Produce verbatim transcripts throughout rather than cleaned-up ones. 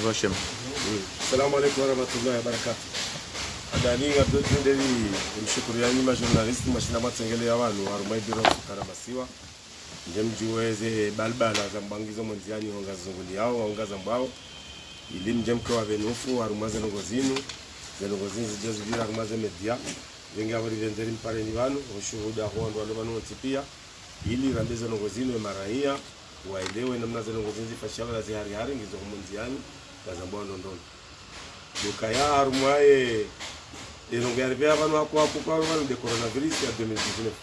Roshema. Assalamu alaikum warahmatullahi wabarakatuh. Adani ngapvo tundeli mshukuru yanyi ma journaliste mwashinda mwatsengelea wanu harumwa ibiro ya Ufukara Masiwa. Nde mdjuwe ze balbala za mbangizo mwendziani honga zizunguliyao, honga za mbwao. Ili mdje mke wa benufu harumwa ze ndrongoo zinu, ze ndrongoo zinu zidje zipvira harumwa ze média. Pvenge apvo ripvendze ri mpareni pvanu, ushuhuda ho wandru walo pvanu wontsi pia. Ili rambe ze ndrongoo zinu e maraya waelewe namna ze ndrongoo zinu zifanyishiha pvala ze hari hari ngizo ho mwendziani, ngazambwao ndrongoo. Ukaya harumwa ye, e ndrongoo yaripvira pvanu haku haku kwa pvanu nde coronavirus ya deux mille dix-neuf.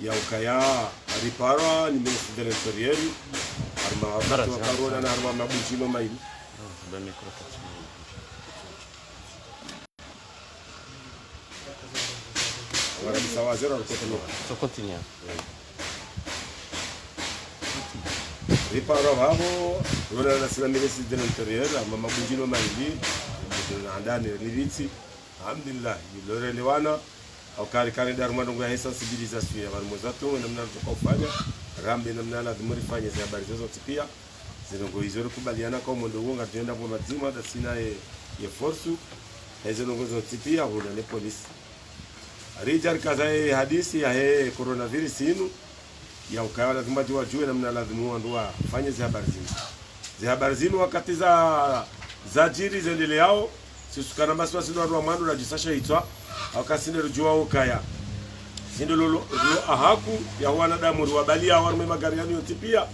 Ya ukaya riparwa ni ministre de l'Intérieur, harumwa wakati wa corona na harumwa mabudjilo mayili. Warabisa waziri wa kutoka. So continue. Riparwa pvapvo, rona na sina ministre de l'Intérieur, harumwa mabudjilo mayili, na handani ni vitsi. Alhamdulillah, ilo relewana, au kari kari nda harumwa ndrongoo ya sensibilisation ya pvanu mweza tu, namna tuka ufanya, rambe namna ladhimu rifanye ze habari zozo tsi pia. Ze ndrongoo izo rikubaliana kwa mwendo uwo ngaridjo enda pvo madzima, nda sina ye, ye force, he ze ndrongoo zontsi pia, hula ne polisi. Ridja rikaza ye hadisi ya he coronavirus inu, ya ukaya ladhimu wadjuwe namna ladhimu wandru wafanye ze habari zinu. Ze habari zinu wakati za, zadjiri zendeleao, sisi Ufukara Masiwa sisi ndo wandru wa mwando radjisasha hitswa, hauka sisi nde ridjuwa ukaya. Sisi ndo lo, lo, lo ahaku ya wanadamu riwabaliya harumwa magari yanu yontsi pia,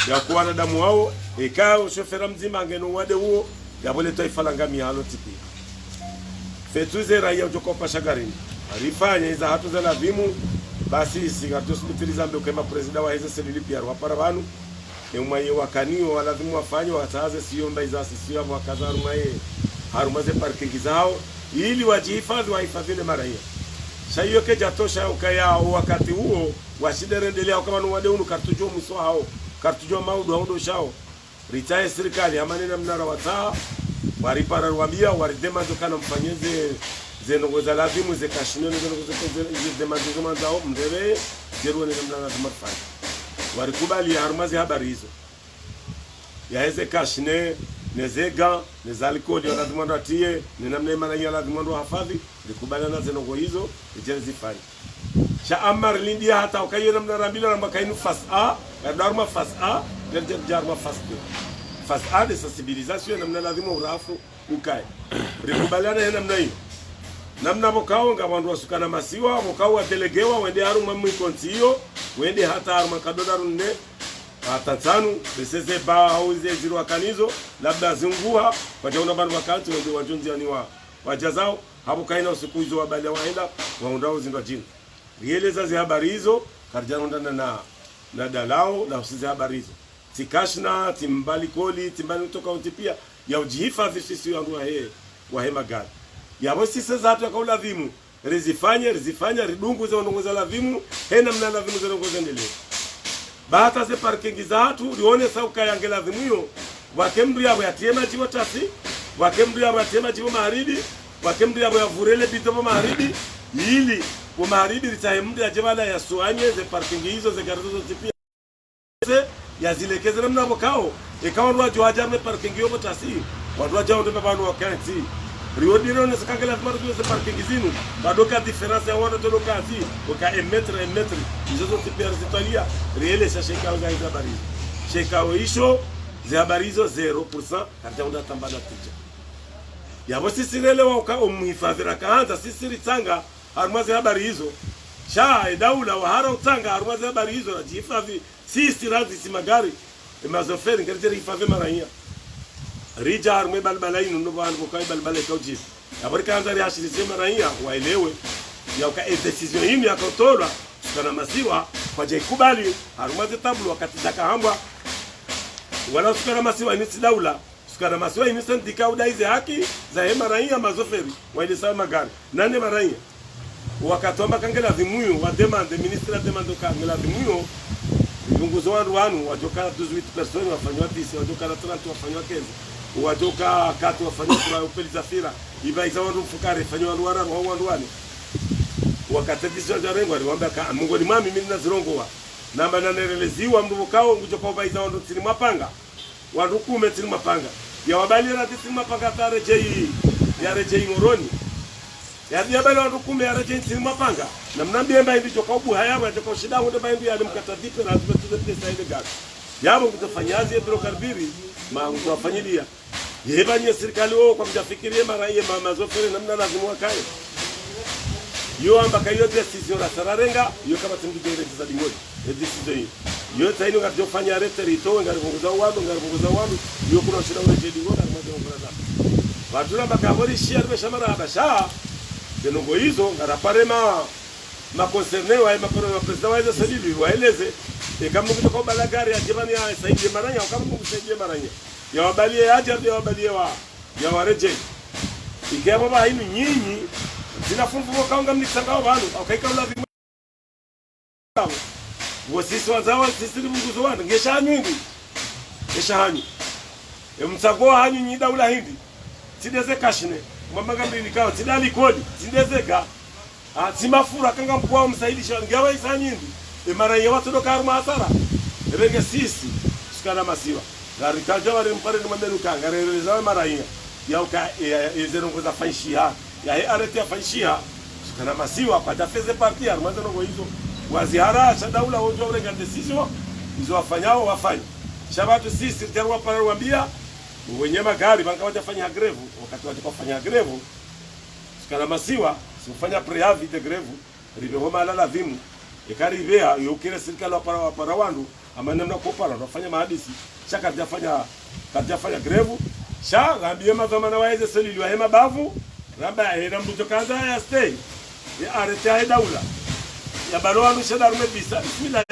ya ku wanadamu wao, eka o shofera mdzima ngena uwade uwo, yapvo le twaifa langamia halo tsi pia. Fetu ze raya udjo ka upasha garini. Rifanya iza hatru za ladhimu, basi isi ngaridjo subutiri zambe uka e ma président wa heze cellule pia rwapara pvanu. E mwaye wakaniyo, waladhimu wafanye, watsaha ze siyo mba iza sisiyo apvo wakaza harumwa ye, harumwa ze parking zao, ili wadjihifadhi, wahifadhi ne maraya. Sha iyo kedjatosha ukaya o wakati uwo, washinde rendelea uka pvanu wade unu karitsudjuwa mwiso hao, karitsudjuwa maudu hao ndo shao. Ritsahe sirikali, hama ne namna rawatsaha, waripara rwambia, waridemande ukana mfanye ze, ze ndrongoo za ladhimu, ze cache-nez, ne ze ndrongoo ze, ze, ze demande zo mwandzao, mrere, djeruwe ne namna ladhimu rifanye. Warikubali harumwa ze habari izo. Ya heze cache-nez, ne ze gants, ne za alcool, ya ladhimu wandru watiye, ne namna imana ya ladhimu wandru wahifadhi, rikubaliana ze ndrongoo izo, ridje rizifanye. Sha amma rilindiya hata uka iyo namna rambilwa ramba uka inu phase A, ya ndo harumwa phase A, ya ndo harumwa phase B. Phase A nde sensibilisation namna ladhimu urafu ukaye. Rikubaliana he namna iyo. Namna pvokao nga wandru wa Ufukara Masiwa, pvokao wadelegewa, wende harumwa mwikontsi iyo, wende hata harumwa nkado ndraru nne, hata ntsanu, bese ze ba hau ze zirwa kanizo, labda zinguha, kwadjaona pvanu wakantsi, wende wadjo ndziani wa, wadjazao, hapvo kaina usiku izo wabaliya wahenda, wahundrao zindru djini. Rieleza ze habari izo, karidjahundrana na, na dalao, la husu ze habari izo. Tsi cache-nez, tsi mba alcool, tsi mba nitoka untsi pia, ya udjihifadhi sisi wandru wahe, wahe magari. Yapvo sisi zahatru yaka uladhimu, rizifanye, rizifanye, ridungu ze ndrongoo za ladhimu, he namna ladhimu ze ndrongoo zendelee. Ba hata ze parking zahatru, rionesa ukaya nge ladhimu iyo, pvwake mndru yapvo yatiye madji pvo tasi, pvwake mndru yapvo yatiye madji pvo maharibi, pvwake mndru yapvo yavurele bidon pvo maharibi, ili pvo maharibi ritsahe mndru yadje pvala yasuanye ze parking izo ze gari zozo tsi pia. Ze, yazilekeze namna pvokao, eka wandru wadjo hadja harumwa parking iyo pvo tasi, wandru wadja wonde pvanu wakantsi. Rio dire onesa uka nge ladhimu ridjuwe ze parking zinu, pvwa doka différence ya wandru tsi doka zi, uka un mètre, un mètre, izo zontsi pia rizitwaliya, rieleza she ikao za ze habari izo. She ikao isho, ze habari izo zéro pour cent, karidjahundra tamba natija. Yapvo sisi relewa uka omhifadhi rakahandza sisi ritsanga harumwa ze habari izo. Sha, e daula wahara utsanga harumwa ze habari izo, radjihifadhi, sisi randzi si magari, e mazoferi, ngaridje rihifadhi maraya. Ridja harumwa e balbala inu, no pvanu pvoka e balbala ika udjiri. Yapvo rikahandza rihashirise maraya, waelewe, ya uka e décision inu yaka utolwa, Ufukara Masiwa, kwadja ikubali, harumwa ze tableau wakati zaka hambwa. Wala Ufukara Masiwa inu tsi daula, Ufukara Masiwa inu syndicat udai ze haki zahe maraya mazoferi, waendesao magari, nane maraya. Wakati wamba uka nge ladhimu iyo, wa demande, ministre a demande uka nge ladhimu iyo, ipvunguzo wandru wanu, wadjoka douze huit personnes, wafanywa dix, wadjoka trente, wafanywa quinze, wadjoka quatre, wafanywa trois, upveliza fira, iba iza wandru mfukare, ifanywa wandru wararu, hau wandru wane. Wakati décision yadjarengwa, riwamba uka, mongoni mwa mi, mi nina zirongowa. Namba nanereleziwa mndru pvokao, ngudjo ka uba iza wandru ntsini mwa panga. Wandru kume ntsini mapanga. Yawabaliye radi ntsini mapanga hata yaredjeyi, yaredjeyi Moroni. Ya, yabaliye wandru kume yaredjeyi ntsini mapanga. Na mnambiye mba hindri djo kaubuha yapvo, djo kaushinda hunde mba hindri yali mkata dipe na tume tuze pesa ile gari. Yapvo ngudjofanya hazi ye biro karibiri, ma ngudjowafanyiliya. Ye pvanu ye sirikali wo kwamdjafikiri ye mara ye ma, mazofere namna lazimu wakaye. Yo amba ka yo décision rasararenga, yo kama tsimbi djere disa dingoni. Ye décision yi. Yo tsaino ngaridjofanya arrêté ritowe, ngaripvunguza wandru, ngaripvunguza wandru, yo kuna ushinda uredjeyi dingoni, ngarimwaze ngona za. Wandru ramba ka pvo rishiya ripvesha mara hapvasha, ze ndrongoo izo, ngarapare ma, ma concerné wa, ma, ma président wa eze selili, waeleze, eka mndru kutsoka ubala gari, yadje pvanu yasaidiye maranya, eka mndru kusaidie maranya. Yawabaliye yadje, yawabaliye wa, yawaredjeyi. Ike yapvo pvahanu nyinyi, zina funvu mkao ngamnitsangao pvanu, au kaika ulavi Ngo sisi wandzawo, sisi ripvunguzo wandru, nge shahanyu hindri. Nge shahanyu. E mtsango wahanyu nyi daula hindri. Tsi ndeze kashine, mwamba ngamlinikao, tsi nda likoli, tsi ndeze ga. Ah, tsi mafura, eka ngamkao msaidisha, nge waisa hindri. E maranya watsodoka harumwa hasara. Epvenge sisi, sukana masiwa. Ngarikadja wari mpare ni mwambe nuka, ngareleza we maranya. Yauka, e, e, e, ze ndrongoo zafanyishiha. Yahe arrêté yafanyishiha, sukana masiwa, kwadja faire partie, harumwa ze ndrongoo izo. Wazihara, sha daula wodjo urenga décision, izo wafanyao, wafanye. Sha pvatsu sisi, ritsaruwa para wambia, wenye magari, pvanu ka wadjafanyiha grève, wakati wadjofanya grève, sukana masiwa, si ufanya préavis de grève, ripve homa ala lazimu, eka ripveha, yo ukire sirikali wapara, wapara wandru, ama namna kopara, wafanya mahadisi, sha karidjafanya, karidjafanya grève, sha, rambiye madhwamana wa eze selili wahe mabavu, ramba yahena mndru djo kandza ya stay, ye arrêté yahe daula, yabalo wandru shenda harumwa e bisi, bismillah,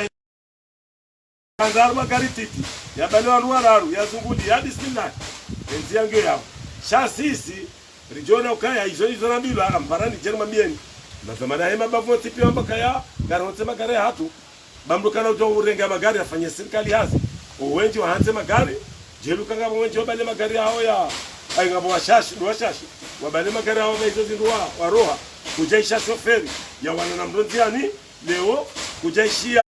kandza harumwa gari titi, yabalo wandru wararu, yazunguliya, bismillah, endziya ngiyo yapvo. Sha sisi, ridjona ukaya, izo, izo rambilwa, ampara nidje nimwambiyeni. Madhwamana yahe mabavu wontsi piya wamba kaya, ngarihontse magari yahatru. Ba mndru kana udjo urenga magari yafanye sirikali hazi. Owendji wahantse magari, djeli uka ngapvo wendji wabale magari yahawo ya, ayi ngapvo washashi, ndo washashi. Wabale magari yahawo ba izo zindru wa, waroha. Kudjaishiya shoferi, yawana na mndru ndziani, leo, kudjaishiya,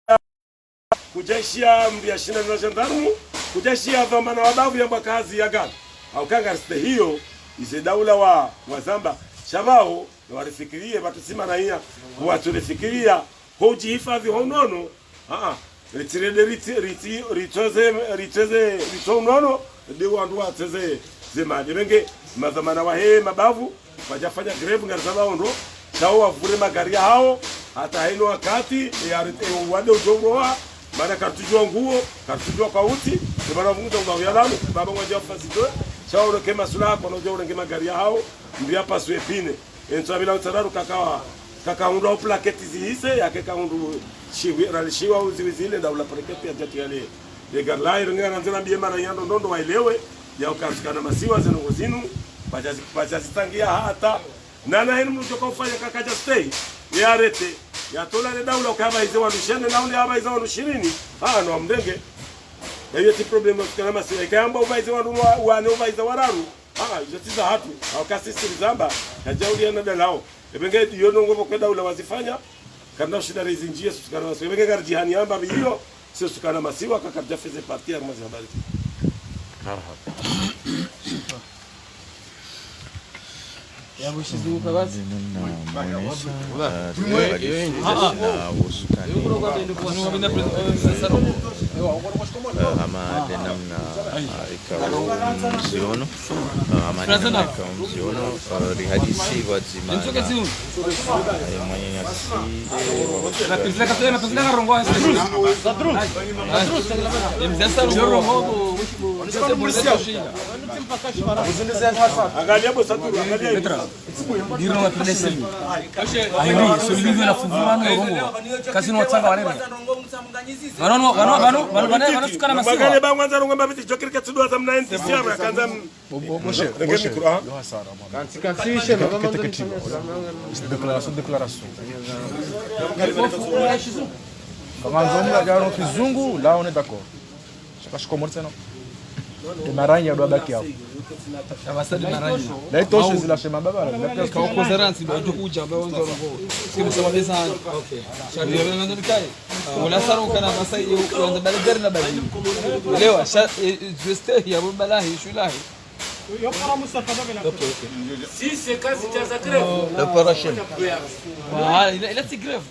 kudjaishiya mndru yashinda na gendarme, kudjaishiya dhwamana wa bavu yamba ka hazi ya gari. Au ka ngariste hiyo, ize daula wa, wazamba, sha pvao, warifikiriye, pvatsu si maranya, watsurifikiriya, ho udjihifadhi ho unono, aa, ritsirende ritsi, ritsi, ritseze, ritseze, ritso unono, nde wandru watseze ze mali. Epvenge, madhwamana wahe mabavu, kwadjafanya grève, ngarizamba ondro, sha wo wavure magari yahawo, hata hayina wakati, e, ari, e, wade udjo uroha, mana karitsudjuwa nguwo, karitsudjuwa kwa utsi, e, mana wavunguza ubavu yalamu, baba ngwadja wafasi dwe, sha wo uroke masula, kwana udjo urenge magari yahawo, mbiya pasu e pine. Entsu apvila utsararu kaka, kakahundru plaquette zihise, yake kahundru shiwi, ralishiwa uziwi zile, nda ula plaquette ya djatu yale. Ye gari layi, ringa nandzira mbiye maranya ndo ndo ndo waelewe, ya uka sukana masiwa ze ndrongoo zinu, pvadja zi, pvadja zitsangiya hata. Nana henu mndru djo kaufanya kakadja stay, ye arrêté, yatola ne daula uka yapvahize wandru shenda, na ule yapvahiza wandru shirini, ha, no amrenge. Na iyo tsi problème ya sukana masiwa, ika yamba upvahize wandru wa, wane upvahiza wararu, aa, izo tsi zahatru. Au ka sisi rizamba, kadjauliya na dalao. Epvenge iyo ndrongoo pvoko daula wazifanya, karina ushinda rizinjiye, sisi sukana masiwa. Epvenge karidjihani yamba pvi iyo, sisi sukana masiwa, ka karidja faire partie harumwa ze habari. Marahaba. Ya, mwishizi uka basi. Namna mwonesha, ah, tuwalifu, ah, ah, na usukani. Eh, ama de namna, ah, ikao mziono, ah, ama de namna ikao mziono, ah, rihadisi pvwadzima na, eh, mwananyasi, eh, Angalia bo Sadru, angalia. Petra. Ndiro wa pile sili. Ahiri, so livyo na fuvura no rongo. Kasi no tsanga warere. Vano, vano, vano, vano, vano, vano, sukana masiwa. Angalia ba ngwanza rongo mbapvi, djokiri ketsi dua za mna N T C R, kanza m-, Bo, bo, bo, cher, renge bo, cher. Micro, ah. Yo hasara, mwana. Kanti, kanti, cher, kete, kete, kete. Déclaration, déclaration. Kama nzo mna garo kizungu, là, on est d'accord. Shaka shikomori tsena. Emaranyi ya dwa baki hapo. Abasadi maranyi. La itoshe zila shema baba. Kawakozeransi ba tukuja ba wanzo rongo. Kimsema bezani. Okay. Shabi ya wanzo kai. Wala saro kana masa wanzo bala gari na bali. Lewa sha, juste ya bala hi shulahi. Okay, okay. Si c'est kasi cha za grève. Operation. Ah, il a, il a dit grève.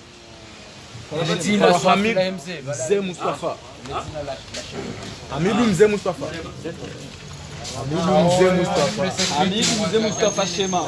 Hamid Mze Mustafa. Hamid Mze Mustafa. Hamid Mze Mustafa. Hamid Mze Mustafa shema.